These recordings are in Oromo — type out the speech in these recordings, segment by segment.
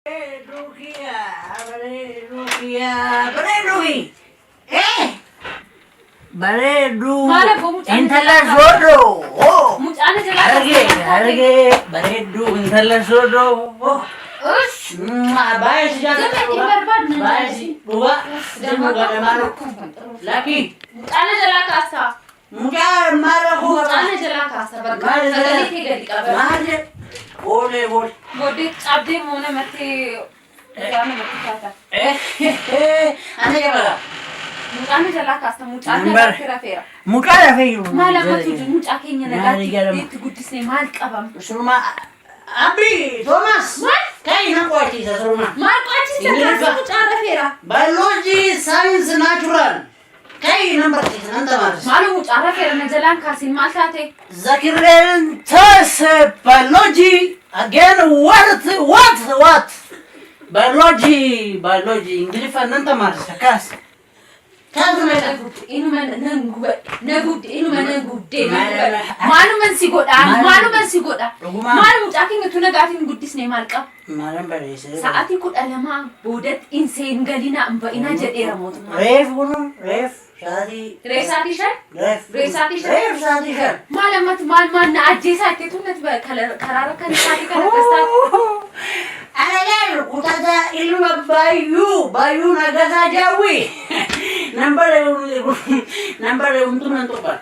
Bareedduu kiyya, bareedduu kiyya, bareedduu kiyya. Eh! Bareedduu Maal abboo mucaan intala jalaa soodoo. Oh! Mucaan jalaa Harargee, harargee, bareedduu intala soodoo. Oh! Ush! Baay'ee si jaalladha Zama hin dhugaa. barbaadu nan Baay'ee si dhugaa. Si dhugaa dhamaaru. Lakki. Mucaan jalaa kaasa. Mucaa maal rakkoo qaba? Mucaan jalaa kaasa bakka Maal sagalee kee gadi qaba. Maal jedhu? Oolee boole. Booddee cabdee moo namatti mucaan namatti taata. Ana jabala. Mucaan jalaa kaasta mucaan Nambar. nagaatti rafeera. Mucaa lafee jiru. Maal ammatu mucaa keenya Maal nagaatti jedhama? itti guddisnee maal qabam? Surma Abbi Thomas. Maal? Kai nan qo'achiisa surma. Maal qo'achiisa Ingiliffa. kaasa mucaan rafeera. Biology science natural. Kai nan barsiisa nan tamaarsa. Maal mucaan rafeera na jalaan kaasiin maal taate? Zakirrentas biology again what what what biology biology Ingiliffa nan tamaarsa kaas. Kaas meeqa? Inuma nan gubadhe na gubde inuma nan gubde nan Maal- gubadhe maaluman si godha Maal- maaluman si godha Dhugumaa. maal mucaa keenya tu nagaatiin hin guddisne maal qaba Maalan barreesse? sa'aatii 12 boodatti hin seen galinaa hin ba'inaa jedheera mootummaan. Reef kun reef sa'aatii Reef sa'aatii 5? reef Reef sa'aatii 5? reef sa'aatii 5. Maal ammatti maal maal na ajjeesaa itti tun natti karaara kan sa'aatii kana akkas taate. Alagaan kutata ilma baay'uu baay'uu nagasaa jaawwi. Nambare nambare umtu nan tuqa.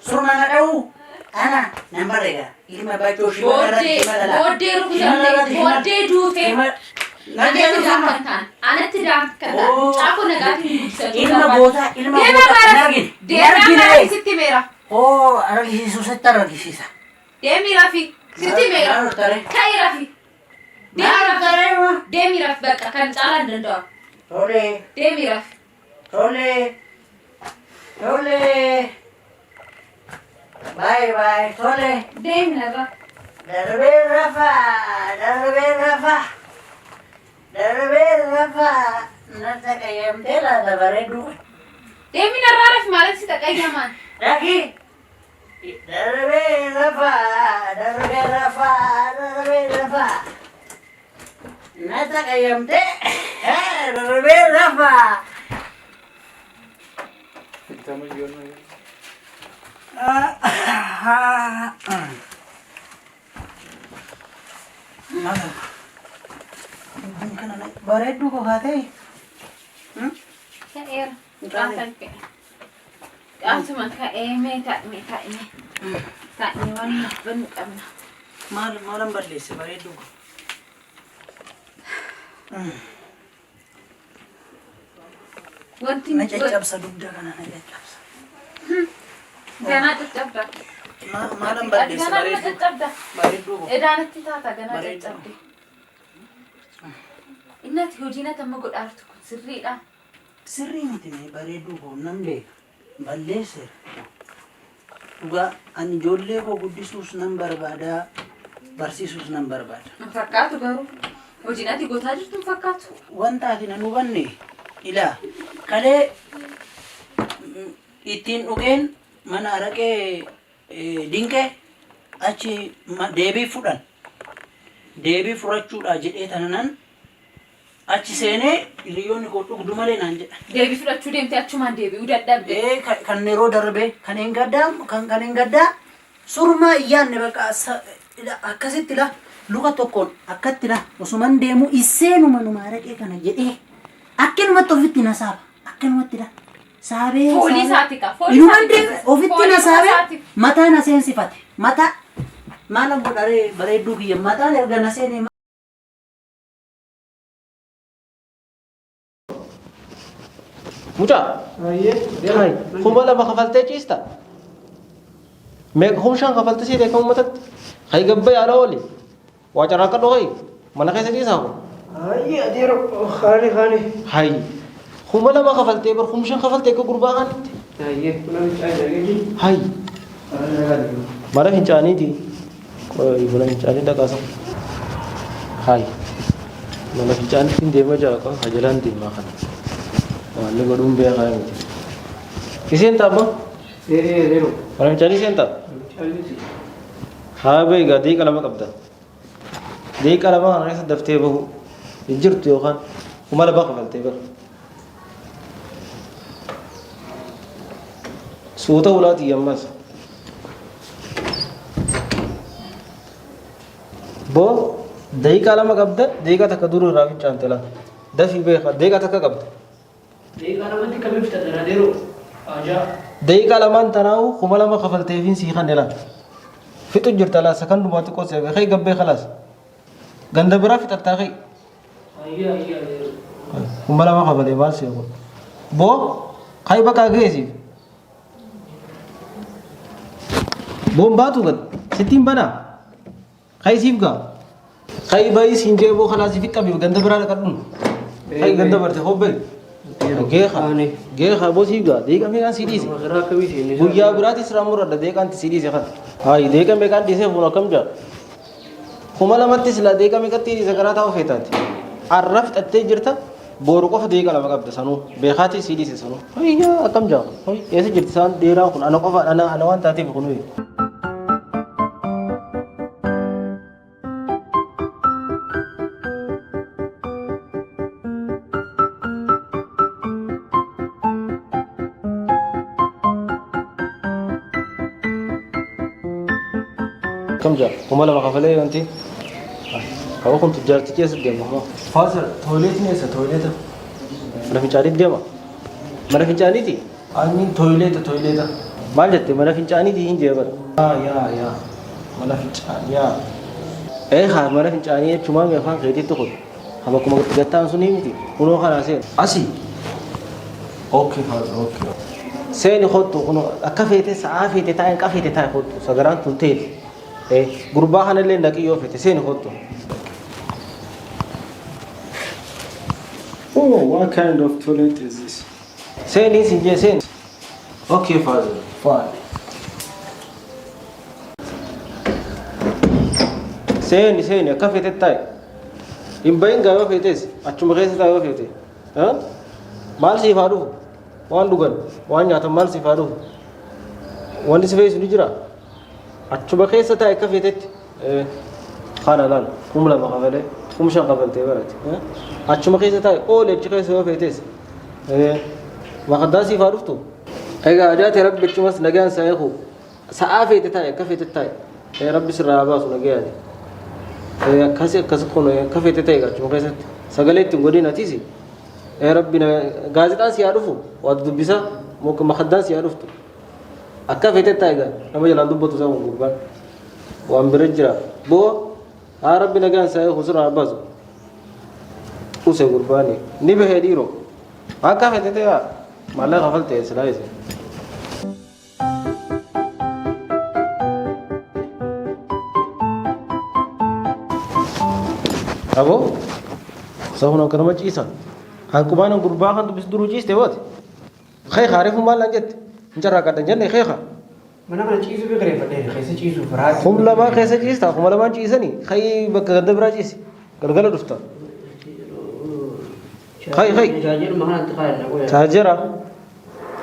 Surma na dha'u ana nambare ga ilma baay'uu shimala irratti Booddee shimala laa. booddee Shimala rukutamte irratti shimala. booddee duute. Shimala. Anatti Nagee daaf kan ta'an anatti daaf kan ta'an Oo. mucaa koo nagaatiin hin guddisatu. Ilma goota ilma Deemaa goota mara nargin deemaa nargin mara sitti meera. Oo argisiisu sitti argisiisa. Deemi rafi sitti meera. Maal taree? Ka'i rafi. Deemi Maal rafi. taree ma? Deemi rafi bakka kan caalaa hin danda'amu. Tolee. Deemi rafi. Tole. Tole. Bye bye. Tole. Deemi narra. Darbee rafaa. Darbee rafaa. Darbee rafaa. Natti qayyamtee laata bareedu. Deemi narraa rafi maalatti si taqayyamaan. Dhaqi. Darbee rafaa. Darbee rafaa. Darbee rafaa. Natti qayyamtee. Darbee rafaa. Bareedduu koo kaatee? Ka'eera. Mucaan ka'e. Qaasuma ka'ee mee taa'e mee taa'e mee. Taa'e waan nuuf bannu qabna. Maal maalan balleesse bareedduu koo? Wanti Na caccabsa dugda kana na caccabsa. Ganaa caccabda. Maalan balleesse Ganaa nama bareedduu caccabda. bareedduu koo? Edaanatti taata ganaa Bareedduu. caccabde. Innati hojiin ati amma godhaartu kun sirriidha. Sirrii miti mee bareedduu koo nan beeka. Balleesseera. Dhugaa ani ijoollee koo guddisuus nan barbaada barsiisuus nan barbaada. Hin fakkaatu garuu. Hojiin ati gootaa jirtu hin fakkaatu. Wanta ati nan hubanne ilaa kalee ittiin dhugeen mana araqee dinqee achi deebii fudhan. Deebii furachuudha jedhee tananan achi seenee hiriyoonni koo dhugdu malee naan jedhan. Deebii fudhachuu deemtee achumaan deebi'uu dadhabde. Ee kan yeroo darbee kan hin gaddaa kan kan hin gaddaa surmaa iyyaanne bakka akkasitti la luka tokkoon akkatti la osuman deemu iseenuma numa araqee kana jedhee akkanumatti ofitti na saaba akkanumatti la saabee Foolii saabee. isaati ka. Foolii Inuman isaati deeme ka. ofitti Foolii na saabee isaati. mataa na seensifate mataa maalan godharee bareedduu kiyya mataan erga na seenee Mucaa. Hayi. 2000 kafaltee ciista. Meeqa 5000 kafalte siite akka uummatatti. Hayi gabba yaala ooli. Waa carraaqqadhu hayi. Mana keessa ciisaa kun. Hayi adeero haani haani. Hayi. 2000 kafaltee bar 5000 kafaltee akka gurbaa kaanitti. Hayyee mana fincaanii argeeti. Hayi. Mana fincaaniiti. Qoy mana fincaanii dhaqaa sana. Hayi. Mana fincaaniitti hin deema jira qoy hajalaan deemaa kana. Waan inni godhuun beekaa miti. Iseen ta'a Ee adeero. Mana fincaanii seentaa? Haa bahi egaa daqiiqa 2 qabda. Daqiiqa 2 kana keessa daftee bahu. Hin jirtu yookaan 2000 kafaltee bara. Suuta ulaatii ammas. Boo daqiiqaa 2 qabda, daqiiqaa takka duruu irraa fincaante laa. Dafii beeka, daqiiqaa takka qabda. Daqiiqaa lamatti kamiif fixadha adeeroo? Ajaa. Daqiiqaa lamaan tanaa'u 2000 kafalteefiin sii kanne laa. Fixu jirta laa sakandumaa xiqqoo si hafe. Kai gabbee kalaas. Ganda biraa fixattaa kai. Ayyee ayyee adeeroo. 2000 kafalee maal si hafu. Boo kai bakka geesiif. Boon baatu gad sittiin banaa. Kai siif gaa. Kai bayii siin jee boo kalaas fi qabiif ganda biraa dhaqadhuun. Kai ganda barte hobbee. Geeqa geeqa boo siif gaa deeqa meeqaan sii dhiise. Guyyaa biraatis irraa muradha deeqaan sii dhiise kana. Hayi deeqa meeqaan dhiisee fuun akkam jaa. 2000tti silaa deeqa meeqatti dhiise karaa taa'u feetaati. Arra fixattee jirta. Booru qofa deeqa 2 qabda sanuu. Beekaatii sii dhiise sanuu. Hayyaa akkam jaa. Eessa jirti isaan dheeraan kun ana qofa ana ana waan taateef kun. Akkam jaa. 2000 kafalee wanti. Kaba kun tujjaartichi eessa deema? Father, toileetiin eessa? Toileeta. Mana fincaaniitti deema. Mana fincaaniiti? I mean toileeta, toileeta. Maal jette? Mana fincaaniiti hin jee bara. Yaa, yaa, yaa. Mana fincaanii, yaa. Ee haa mana fincaanii jechuun maal afaan keetiitti kun? Ha bakkuma gattaan sunii miti. Kunoo kanaa seeni. Asii. Okay father, okay. Seeni kottu kunoo akka feete sa'aa feete taa'e hin feete taa'e kottu sagaraan tun teeti. Ee gurbaa kanallee naqii yoo feete seeni kottu. Oh, what kind of toilet is this? Seeni sin jee seeni. Okay father, fine. Seeni seeni akka feete taa'e. Hin bahin gaa yoo feetes achuma keessa taa'e yoo feete. Maal siif haa dhufu? Waan dhugan, waan nyaatan maal siif haa dhufu? Wanti si feesu ni jira? Achuma keessa taa'e akka feetetti. Kana laal 2000 kafalee 5000 kafaltee barate. Achuma keessa taa'e oole achi keessa yoo feetes. Makaddaa siif haa dhuftu. Egaa ajaa'ate rabbi achumas nagaan isaa eegu. Sa'aa feete taa'e akka feete taa'e. Rabbi sirraa haa baasu nagayaati. Akkasi akkas kun akka feete ta'e achuma keessatti. Sagalee ittiin godhin atiisi. Rabbi gaazexaan si haa dhufu waa dubbisa makaddaan si haa dhuftu. Akka feete taa'e gaa nama jalaan dubbatu isaa kun gurbaan. Waan bira jira. Boo haa rabbi nagaan isaa eegu sirraa haa baasu. Use gurbaani ni bahee dhiiroo. Akka feete ta'e maallaqa kafaltee silaa isin. Aboo sahun akka nama ciisan. Hanqumaan gurbaa kan dubbisu duruu ciiste booti. Keeka reefu maal naan jette? Hin carraaqadha hin jenne keeka. Mana kana ciisuu fi kireeffadhee keessa ciisuuf raajii. 2000 keessa ciista 2000 ciisanii kai bakka ganda biraa ciisi. Galgala dhufta. Kai kai. Tajaajiluma kanatti kaa'anna qoya. Chaarjera.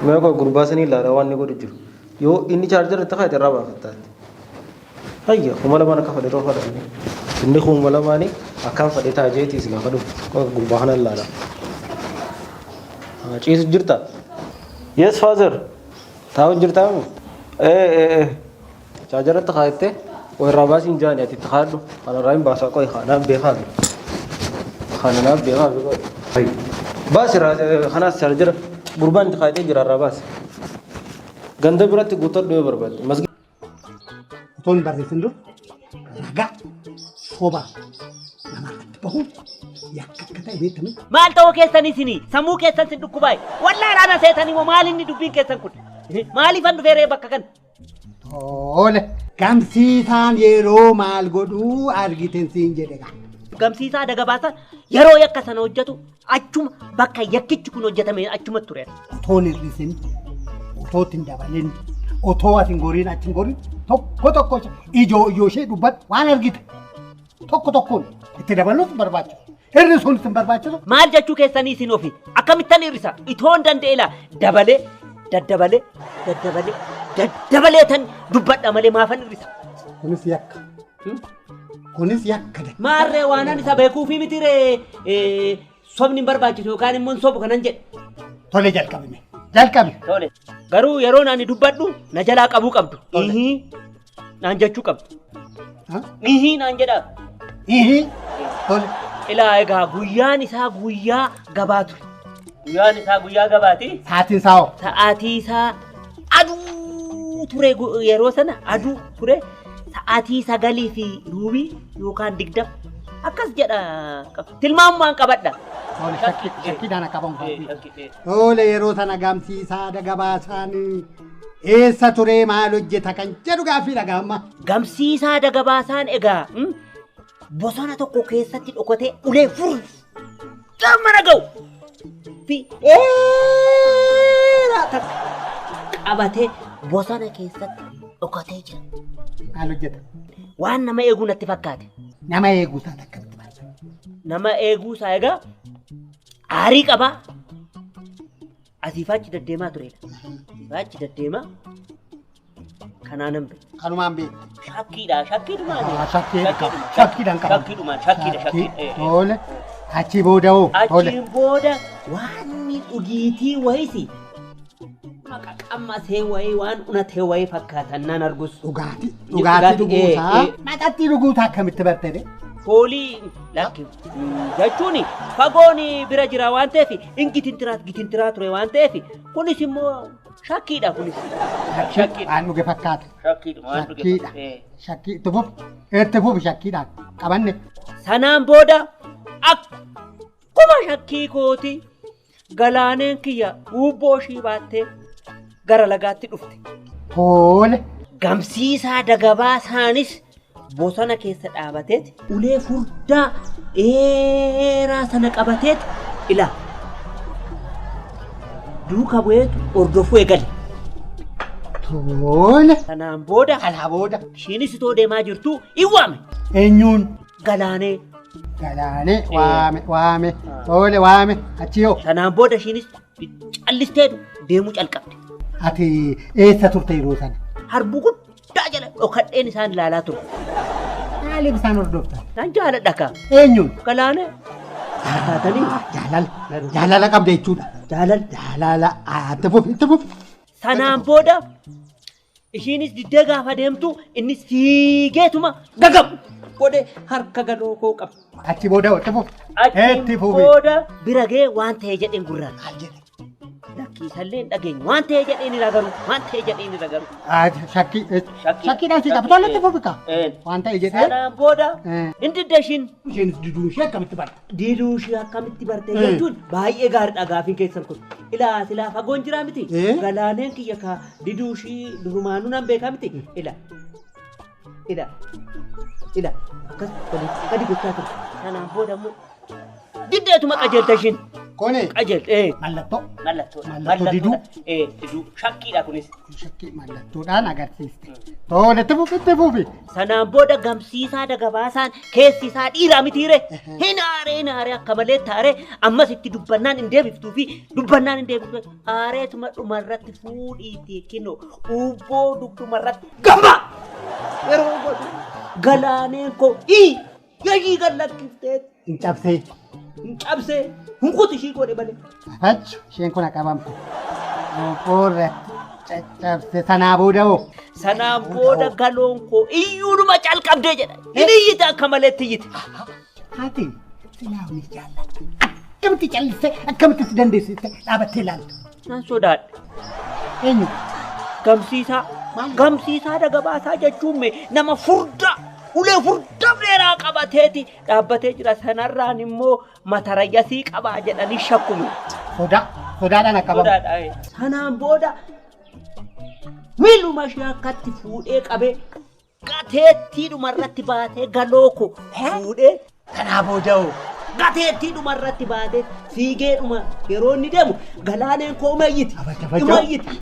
Mee koo gurbaa sanii ilaala waan inni godhu jiru. Yoo inni chaarjera itti kaa'ate irraa baafattaatti. Hayya 2000 akka fedhe too fedha inni. Inni 2000 akkaan fedhe taajeetii si gaafa dhufu. Koo gurbaa kana ilaala. Ciisu jirta? Yes father. Taa'u jirtaa moo? Ee ee ee. Chaarjera itti kaa'atte irraa baasiin jaani ati itti kaa'adhu. Kana irraa hin baasaa qoy kanaaf beekaa. Kana naaf beekaa qoy. Baasi irraa kanaas chaarjera gurbaan itti kaa'atee jira irraa baasi. Ganda biratti guuttadhu yoo barbaadde. Otoo hin barreessin dura ragaa sobaa namarratti bahuun yakka akka ta'e beektame. Maal ta'uu keessan isinii sammuu keessan sin dhukkubaa'e wallaa raana seetanii moo maal inni dubbiin keessan kun maaliifan dhufee ree bakka kana. Tole. Gamsiisaan yeroo maal godhuu argiten siin jedhe gaa. Gamsiisaa Dagabaasaan yeroo yakka sana hojjetu achuma bakka yakkichi kun hojjetame achuma ture. Otoo hin hir'isin, otoo itti hin dabalin, otoo ati hin goriin achi hin gorin tokko tokko ijoo ijoo ishee dubbadhu waan argite tokko tokkoon itti dabaluus hin barbaachisu. Hir'isuunis hin barbaachisu. Maal jechuu keessanii isin ofi akkamittan hir'isa itoo hin danda'e laa dabalee daddabalee daddabalee daddabaleetan dubbadha malee maafan hir'isa. Kunis yakka. Kunis yakka. Maarree waanan isa beekuufi mitiree sobni hin barbaachisu yookaan immoo hin sobu kanan jedhe. Tole jalqabime. Jalqabi. Tole. Garuu yeroo ani dubbadhu na jalaa qabuu qabdu. Ihii naan jechuu qabdu. Ihii naan jedhaa. Ihii. Tole. Ilaa egaa guyyaan isaa guyyaa gabaa ture. Guyyaan isaa guyyaa gabaati. Sa'aatiin isaa hoo? Sa'aatii isaa aduu ture yeroo sana aduu ture. Sa'aatii 9:15 yookaan 20 akkas jedha. Tilmaamumaan qabadha. Tole shakkiidhaan akka qabamu. Tole yeroo sana Gamsiisaa Dagabaasaan eessa ture maal hojjeta kan jedhu gaaffiidha gaamma. Gamsiisaa Dagabaasaan egaa bosona tokko keessatti dhokatee ulee furdaa mana ga'u fi dheeraa takka qabatee bosona keessatti dhokatee jira. Maal hojjeta? Waan nama eeguu natti fakkaate. Nama eeguu isaa akkamitti barta? Nama eeguu isaa egaa aarii qabaa. Asiif achi deddeemaa turedha. Asiif achi deddeemaa kanaanan beeku. Kanumaan beektu. Shakkiidha shakkiidhumaan. Shakkiidhaan qabamu. Shakkiidhumaan shakkiidha. Tole achi booda hoo? Achiin booda waan dhugiitii wayisi maqaqammasee wayii waan unatee wayii fakkaatan naan argus. Dhugaatii dhugaatii dhuguusaa maqatti dhuguusaa akkamitti barte? Foolii lakki jechuun fagoon bira jira waan ta'eef in gitintiraa ture waan ta'eef kunis immoo shakkiidha kunis. Shakkiidha. Waan dhuge fakkaata. Shakkiidha waan dhuge fakkaata. Shakkii itti fufi shakkiidhaan qabanne. Sanaan booda akkuma shakkii kooti galaaneen kiyya huubboo ishii baattee gara lagaatti dhufte. Tole. Gamsiisaa Dagabaasaanis bosona keessa dhaabateeti ulee furdaa dheeraa sana qabateeti ilaa duuka bu'eetu hordofuu eegale. Tole. Sanaan booda. Kanaa booda. Ishiinis itoo deemaa jirtu hin waame. Eenyuun? Galaanee. Galaanee waame waame tole waame achi yoo. Sanaan booda ishiinis callistee deemuu calqabde. Ati eessa turte yeroo sana? Harbuu guddaa jala dhokadheen isaan ilaalaa ture. Maaliif isaan hordoftan? Nan jaaladha kaa. Eenyuun? Galaanee. Taatanii. Jaalala. Jaalala qabda jechuudha. Jaalala. Jaalala. Itti fufi itti fufi. Sanaan booda ishiinis diddee gaafa deemtu innis fiigeetuma gagamu godhe harka galoo koo qaba. Achi booda itti fufi. Achi booda bira ga'ee waan ta'e jedheen gurraan. Maal jedhe? Lakkiisallee hin dhageenye waan ta'e jedheen irra garuu waan ta'e jedheen irra garuu. Shakkiidhaan si qaba tole itti fufi kaa. Waan ta'e jedhee. Sanaan booda hin didde ishiin. Isheenis diduu ishee akkamitti barte? Diduu ishee akkamitti barte jechuun baay'ee gaariidha gaafiin keessan kun. Ilaa silaa fagoon jiraa miti. Galaaneen kiyya kaa diduu ishii durumaanuu nan beekaa miti. Ila ila ila akkas gadi gochaa ture. Sanaan booda immoo diddeetuma qajeelte ishiin. Kuni qajeelte. Mallattoo. Mallattoo. Mallattoo diduu. Diduu shakkiidha kunis. Shakkii mallattoodhaan agarsiiste. Tole itti fufi itti fufi. Sanaan booda Gamsiisaa Dagabaasaan keessi isaa dhiiraa mitiire. Hin aaree hin aaree akka malee taaree ammas itti dubbannaan hin deebiftuu fi dubbannaan hin deebiftu. Aareetuma dhumarratti fuudhiitii kinoo ubboo dugdumarratti gamba! Yeroo godhu galaaneen koo yayii gallakkiftee. Hin cabsee. Hin cabsee. Hunkutu ishii godhe malee. Achi isheen kun qabamte. Boqorratti caccabse sanaa booda hoo? Sanaan booda galoon koo iyyuudhuma calqabdee jedha. Hin iyyite akka maleetti iyyite. Haati silaa ni jaallatta. Akkamitti callistee akkamitti si dandeessiste dhaabattee ilaaltu? Nan sodaadhe. Eenyu? Gamsiisaa. Gamsiisaa Dagabaasaa jechuun nama furdaa. Ulee furdaa dheeraa qabateeti dhaabbatee jira. Sanarraan immoo matarayyasii qabaa jedhanii shakkume. Sodaa. Sodaadhaan akka qabamu. Sodaadhaan. Sanaan booda miiluma ishee akkatti fuudhee qabee gateettii dhumarratti baatee galoo koo fuudhee. Kanaa booda hoo? Gateettii dhumarratti baatee fiigee dhuma yeroo inni deemu galaaneen koo uma iyyiti. Uma iyyiti.